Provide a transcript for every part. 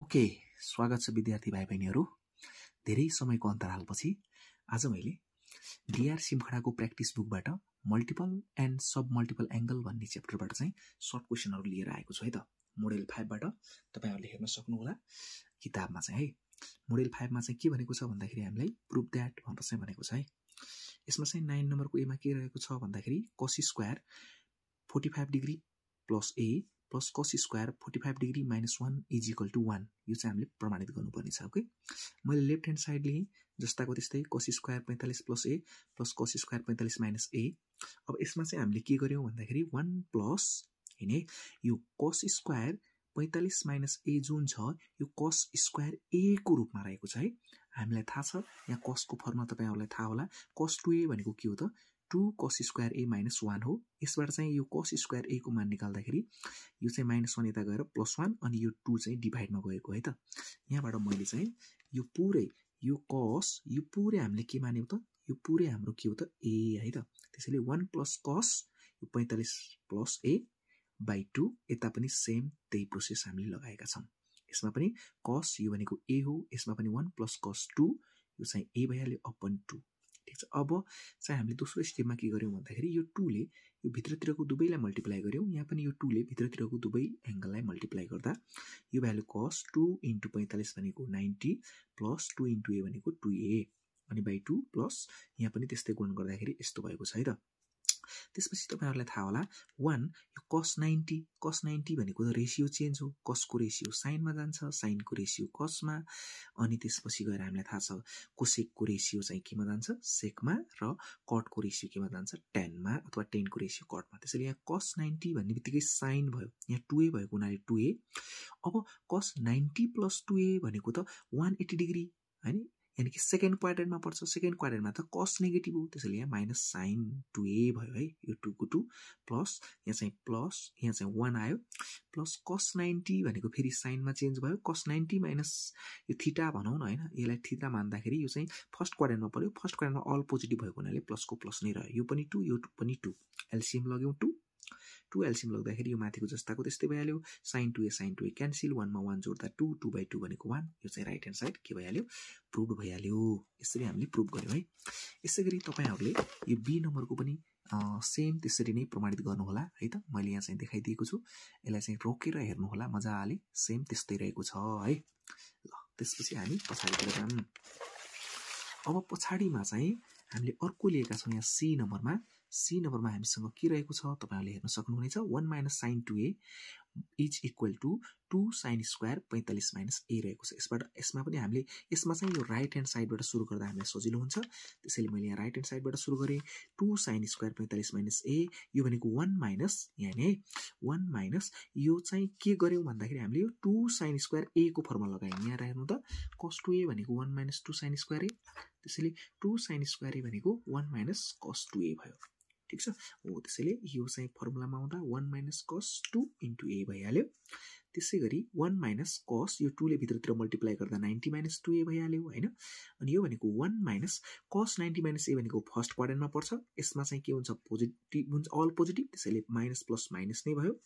Okay, स्वागत छ विद्यार्थी भाइ बहिनीहरू। धेरै समयको अन्तरालपछि आज मैले डीआर सिमखडाको प्र्याक्टिस बुकबाट multiple and sub multiple angle भन्ने च्याप्टरबाट चाहिँ सर्ट क्वेशनहरू लिएर आएको छु है त। मोडेल 5 बाट तपाईहरुले हेर्न सक्नुहुला किताबमा चाहिँ है। मोडेल 5 मा चाहिँ के भनेको छ भन्दाखेरि हामीलाई प्रुभ दैट भनेर चाहिँ भनेको छ है। यसमा चाहिँ 9 नम्बरको ए मा के रहेको छ भन्दाखेरि cos square 45 degree plus a plus cos square 45 degree minus 1 is equal to 1। यो चाहिँ हामीले प्रमाणित गर्नुपर्ने छ। ओके, मैले लेफ्ट ह्यान्ड साइड लिए जस्ताको त्यस्तै cos square 45 plus a plus cos square 45 minus a। अब यसमा चाहिँ हामीले के गर्यौं भन्दाखेरि 1 प्लस हैन यो cos स्क्वायर 45 माइनस a जुन छ यो cos स्क्वायर a को रूपमा रहेको छ है। हामीलाई थाहा छ यहाँ cos को फर्मुला तपाईहरुलाई थाहा होला। cos 2a भनेको के हो त 2 cos स्क्वायर a माइनस 1 हो। यसबाट चाहिँ यो cos स्क्वायर a को मान निकाल्दाखेरि यो चाहिँ माइनस 1 यता गएर प्लस 1 अनि यो 2 चाहिँ डिभाइडमा गएको है त। यहाँबाट मैले चाहिँ यो पुरै यो cos यो पुरै हामीले के मान्यौ त यो पुरै हाम्रो के हो त a है त। त्यसैले 1 प्लस cos यो 45 प्लस a बाइ 2 यता पनि सेम त्यही प्रोसेस हामीले लगाएका छौं। यसमा पनि cos यो भनेको a हो, यसमा पनि 1 प्लस cos 2 यो चाहिँ a भइहाल्यो अपन 2। ठीक छ। अब चाहिँ हामीले दोस्रो स्टेपमा के गर्यौं भन्दाखेरि यो 2 ले यो भित्रतिरको दुवैलाई मल्टिप्लाई गर्यौं। यहाँ पनि यो 2 ले भित्रतिरको दुवै एंगललाई मल्टिप्लाई गर्दा यो भ्यालु cos 2 * 45 भनेको 90 प्लस 2 * a भनेको 2a अनि बाइ 2 प्लस यहाँ पनि त्यस्तै गुणन गर्दाखेरि यस्तो भएको छ है त। त्यसपछि तपाईहरुलाई थाहा होला 1 यो cos 90 भनेको त रेशियो चेन्ज हो। cos को रेशियो sin मा जान्छ, sin को रेशियो cos मा अनि त्यसपछि गएर हामीलाई थाहा छ cosec को रेशियो चाहिँ केमा जान्छ sec मा र cot को रेशियो केमा जान्छ tan मा अथवा tan को रेशियो cot मा। त्यसैले यहाँ cos 90 भन्ने बित्तिकै sin भयो, यहाँ 2a भएको हुनाले 2a। अब cos 90 + 2a भनेको त 180 डिग्री हैन, यानी कि सेकेन्ड क्वाड्रेन्टमा पर्छ। सेकेन्ड क्वाड्रेन्टमा त cos नेगेटिभ हो, त्यसैले यहाँ माइनस sin 2a भयो है। यो 2 को 2 प्लस यहाँ चाहिँ प्लस यहाँ चाहिँ 1 आयो प्लस cos 90 भनेको फेरि sin मा चेन्ज भयो। cos 90 माइनस यो थीटा भनौं न हैन, यसलाई थीटा मान्दाखेरि यो चाहिँ फर्स्ट क्वाड्रेन्टमा पर्यो। फर्स्ट क्वाड्रेन्टमा अल पोजिटिभ भएको हुनाले प्लस को प्लस नै रह्यो। यो पनि 2 यो पनि 2 एलसीएम लग्यौं 2 एलसीएम लाग्दाखेरि यो माथिको जस्ताको त्यस्तै भइहाल्यो। sin 2a क्यान्सल 1 मा 1 जोड्दा 2 2 बाइ 2 भनेको 1। यो चाहिँ राइट ह्यान्ड साइड के भइहाल्यो प्रुभ भइहाल्यो। यसरी हामीले प्रुभ गर्यौं है। यसैगरी तपाईहरुले यो बी नम्बरको पनि सेम त्यसरी नै प्रमाणित गर्नु होला है त। मैले यहाँ चाहिँ देखाइदिएको छु, यसलाई चाहिँ रोकेर हेर्नु होला मजाले, सेम त्यस्तै रहेको छ है। ल त्यसपछि हामी पछाडीतिर जाऊँ। अब पछाडीमा चाहिँ हामीले अर्को लिएका छौं यहाँ सी नम्बरमा हामीसँग के रहेको छ तपाईहरुले हेर्न सक्नुहुनेछ। 1 - sin 2a is equal to 2 sin square 45 minus a रहेको छ। यसमा पनि हामीले यसमा चाहिँ यो राइट ह्यान्ड साइडबाट सुरु गर्दा हामीलाई सजिलो हुन्छ। त्यसैले मैले यहाँ राइट ह्यान्ड साइडबाट सुरु गरे। 2 sin स्क्वायर 45 माइनस a यो भनेको 1 माइनस यहाँ नि 1 माइनस यो चाहिँ के गर्यौं भन्दाखेरि हामीले यो 2 sin स्क्वायर a को फर्मुला लगायौं। यहाँ हेर्नु त cos 2a भनेको 1 माइनस 2 sin स्क्वायर a, त्यसैले 2 sin स्क्वायर a भनेको 1 माइनस cos 2a भयो। ठीक छ। हो त्यसैले यो चाहिँ फर्मुलामा आउँदा 1 माइनस cos 2 * a भइहाल्यो। त्यसैगरी 1 माइनस cos यो 2 ले भित्रतिर मल्टिप्लाई गर्दा 90 माइनस 2a भइहाल्यो हैन। अनि यो भनेको 1 माइनस cos 90 माइनस a भनेको फर्स्ट क्वाड्रेन्टमा पर्छ। यसमा चाहिँ के हुन्छ पोजिटिभ हुन्छ, अल पोजिटिभ, त्यसैले माइनस प्लस माइनस नै भयो।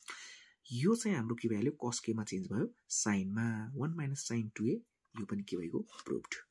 यो चाहिँ हाम्रो के भइहाल्यो cos के मा चेन्ज भयो sin मा। 1 माइनस sin 2a यो पनि के भएको प्रुभड।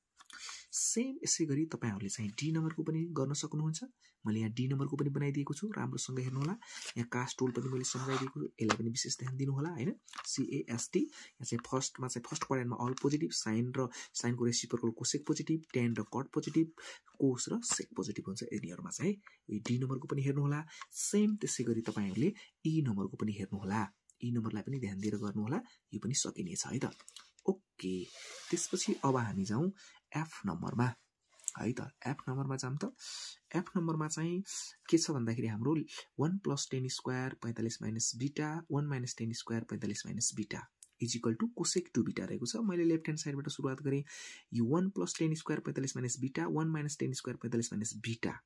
सेम यसैगरी तपाईहरुले चाहिँ डी नम्बरको पनि गर्न सक्नुहुन्छ। मैले यहाँ डी नम्बरको पनि बनाइदिएको छु, राम्रोसँग हेर्नु होला। यहाँ कास्ट टुल पनि मैले सम्झाइदिएको छु, यसलाई पनि विशेष ध्यान दिनु होला हैन। CAST यहाँ चाहिँ फर्स्ट क्वाड्रेन्टमा अल पोजिटिभ, sin र sin को रेसिप्रोकल कोसेक पोजिटिभ, tan र cot पोजिटिभ, cos र sec पोजिटिभ हुन्छ यिनीहरुमा चाहिँ। यो डी नम्बरको पनि हेर्नु होला। सेम त्यसैगरी तपाईहरुले ई नम्बरको पनि हेर्नु होला। ई नम्बरलाई पनि ध्यान दिएर गर्नु होला, यो पनि सकिनेछ है त। ओके, त्यसपछि अब हामी जाउँ एफ नम्बरमा है त। एफ नम्बरमा जाम त। एफ नम्बरमा चाहिँ के छ भन्दाखेरि हाम्रो 1 + tan square 45 minus beta 1 minus tan square 45 minus beta is equal to cosec 2 beta रहेको छ। मैले लेफ्ट ह्यान्ड साइडबाट सुरुवात गरे। यो 1 + tan square 45 minus beta 1 minus tan square 45 minus beta.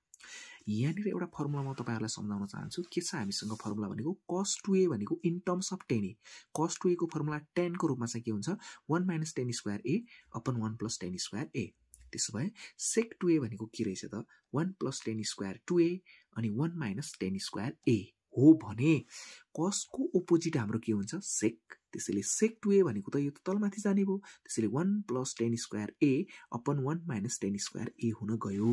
यहाँनिर एउटा फर्मुला म तपाईहरुलाई सम्झाउन चाहन्छु। के छ हामीसँग फर्मुला भनेको cos 2a भनेको in terms of tan a। cos 2a को फर्मुला tan को रूपमा चाहिँ के हुन्छ 1 minus tan square a upon 1 plus tan square a। त्यसो भए sec 2a भनेको के रहेछ त 1 प्लस tan स्क्वायर 2a अनि 1 माइनस tan स्क्वायर a हो भने कसको अपोजिट हाम्रो के हुन्छ सेक त्यसैले sec 2a भनेको त यो त तलमाथि जाने भयो त्यसैले 1 + tan square a upon 1 - tan square a हुन गयो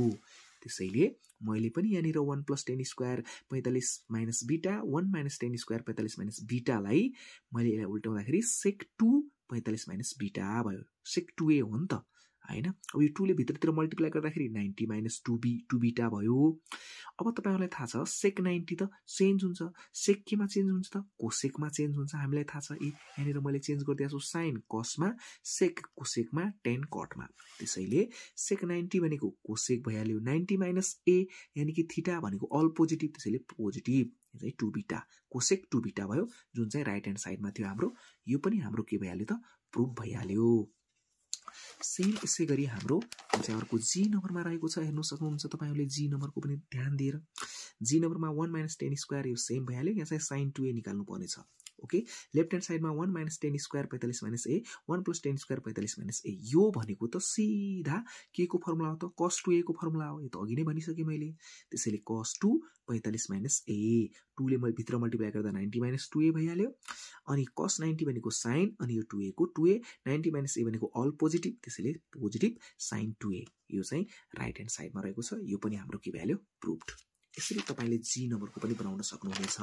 त्यसैले मैले पनि यहाँनिर 1 + tan square 45 - beta 1 - tan square 45 - बीटालाई मैले यसलाई उल्टाउँदाखेरि sec 2 45 - बीटा भयो sec 2a हो नि त हैन अब यो 2 ले भित्रतिर मल्टिप्लाई गर्दाखेरि 90 - 2b 2 बीटा भयो अब तपाईहरुलाई थाहा छ sec 90 त चेन्ज हुन्छ sec केमा चेन्ज हुन्छ त कोसेकमा चेन्ज हुन्छ हामीलाई थाहा छ यहाँनिर मैले चेन्ज गरिदिएको छु sin cosमा sec कोसेकमा tan cotमा त्यसैले sec 90 भनेको कोसेक भइहाल्यो 90 - a यानी कि थीटा भनेको अल पोजिटिभ त्यसैले पोजिटिभ यो चाहिँ 2 बीटा कोसेक 2 बीटा भयो जुन चाहिँ राइट ह्यान्ड साइडमा थियो हाम्रो यो पनि हाम्रो के भइहाल्यो त प्रुफ भइहाल्यो सेम यसै गरी हाम्रो चाहिँ अर्को जी नम्बरमा रहेको छ हेर्न सक्नुहुन्छ तपाईहरुले जी नम्बरको पनि ध्यान दिएर जी नम्बरमा 1 - tan स्क्वायर यो सेम भइहाल्यो यहाँ चाहिँ sin 2a निकाल्नु पर्ने छ ओके लेफ्ट ह्यान्ड साइडमा 1 - tan square 45 - a 1 + tan square 45 - a यो भनेको त सिधा के को फर्मुला हो त cos 2a को फर्मुला हो यो त अघि नै भनिसके मैले त्यसैले cos 2 45 - a 2 ले भित्र मल्टिप्लाई गर्दा 90 - 2a भइहाल्यो अनि cos 90 भनेको sin अनि यो 2a को 2a 90 - a भनेको अल पोजिटिभ त्यसैले पोजिटिभ sin 2a यो चाहिँ राइट ह्यान्ड साइडमा रहेको छ यो पनि हाम्रो के भइहाल्यो प्रुफ्ड यसरी तपाईले जी नम्बरको पनि बनाउन सक्नुहुनेछ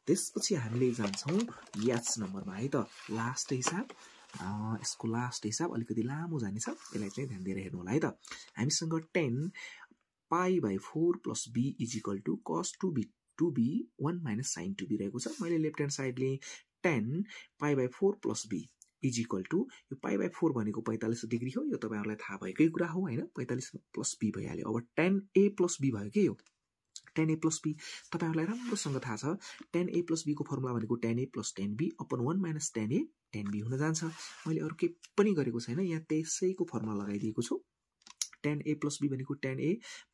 त्यसपछि हामीले जान्छौं याच नम्बरमा है त लास्ट हिसाब यसको लास्ट हिसाब अलिकति लामो जानेछ यसलाई चाहिँ ध्यान दिएर हेर्नु होला है त हामीसँग 10 π/4 + b = cos 2b 1 - sin 2b रहेको छ मैले लेफ्ट ह्यान्ड साइडले 10 π/4 + b = यो π/4 भनेको 45 डिग्री हो यो तपाईहरुलाई थाहा भएकै कुरा हो हैन 45 + b भइहाल्यो अब 10a + b भयो के यो 10a + b तपाईहरुलाई राम्रोसँग थाहा छ 10a + b को फर्मुला भनेको 10a + 10b upon 1 - tan a tan b हुन जान्छ मैले अरु के पनि गरेको छैन यहाँ त्यसैको फर्मुला लगाइदिएको छु 10a + b भनेको 10a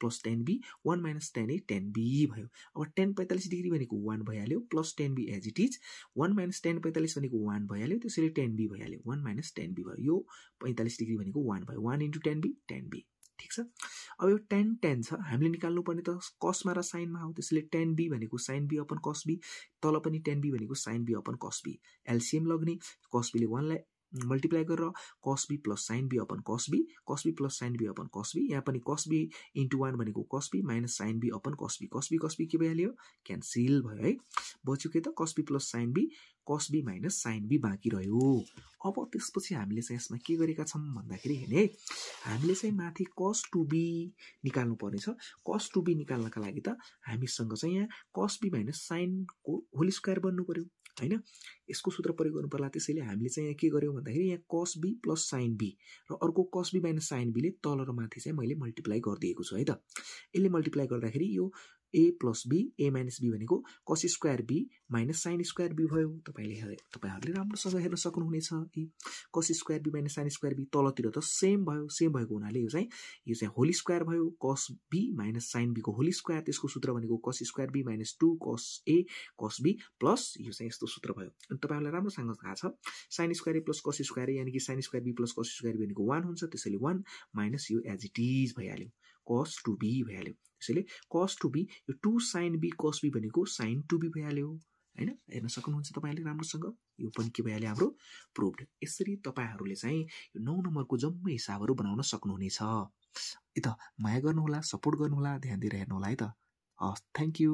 + 10b 1 - tan a tan b भयो अब tan 45 डिग्री भनेको 1 भइहाल्यो + tan b as it is 1 - tan 45 भनेको 1 भइहाल्यो त्यसैले tan b भइहाल्यो 1 - tan b भयो यो 45 डिग्री भनेको 1 भयो 1 * tan b tan b ठीक छ अब यो tan छ हामीले निकाल्नु पर्ने त cosमा र sinमा हो त्यसैले tan b भनेको sin b upon cos b तल पनि tan b भनेको sin b upon cos b LCM लग्ने cos b ले 1 लाई मल्टिप्लाई गरेर cos b + sin b upon cos b + sin b upon cos b यहाँ पनि cos b * 1 भनेको cos b - sin b upon cos b के भइहाल्यो क्यान्सल भयो है बच्यो के त cos b + sin b cos b - sin b बाँकी रह्यो अब त्यसपछि हामीले चाहिँ यसमा के गरेका छौं भन्दाखेरि हेर्ने हामीले चाहिँ माथि cos 2b निकाल्नु पर्ने छ cos 2b निकाल्नका लागि त हामीसँग चाहिँ यहाँ cos b - sin को होल स्क्वायर बन्नु पर्यो हैन यसको सूत्र प्रयोग गर्नु पर्ला त्यसैले हामीले चाहिँ यहाँ के गर्यौं भन्दाखेरि यहाँ cos b + sin b र अर्को cos b - sin b ले तल र माथि चाहिँ मैले मल्टिप्लाई गरिदिएको छु है त यसले मल्टिप्लाई गर्दाखेरि यो a + b a - b भनेको cos square b - sin square b भयो तपाईहरुले राम्रोसँग हेर्न सक्नुहुनेछ cos square b - sin square b तलतिर त सेम भएको हुनाले यो चाहिँ होल स्क्वायर भयो cos b - sin b को होल स्क्वायर त्यसको सूत्र भनेको cos square b - 2 cos a cos b plus यो चाहिँ यस्तो सूत्र भयो अनि तपाईहरुलाई राम्रोसँग थाहा छ sin square a + cos square a यानी कि sin square b + cos square b भनेको 1 हुन्छ त्यसैले 1 - यो एज इट इज भइहाल्यो cos 2b भइहाल्यो त्यसैले cos 2b यो 2 sin b cos b भनेको sin 2b भइहाल्यो हैन हेर्न सक्नुहुन्छ तपाईहरुले राम्रोसँग यो पनि के भइहाल्यो हाम्रो प्रुफ्ड यसरी तपाईहरुले चाहिँ यो 9 नम्बरको जम्मै हिसाबहरु बनाउन सक्नुहुनेछ त माया गर्नु होला सपोर्ट गर्नु होला ध्यान दिएर हेर्नु होला है त थ्यांक यू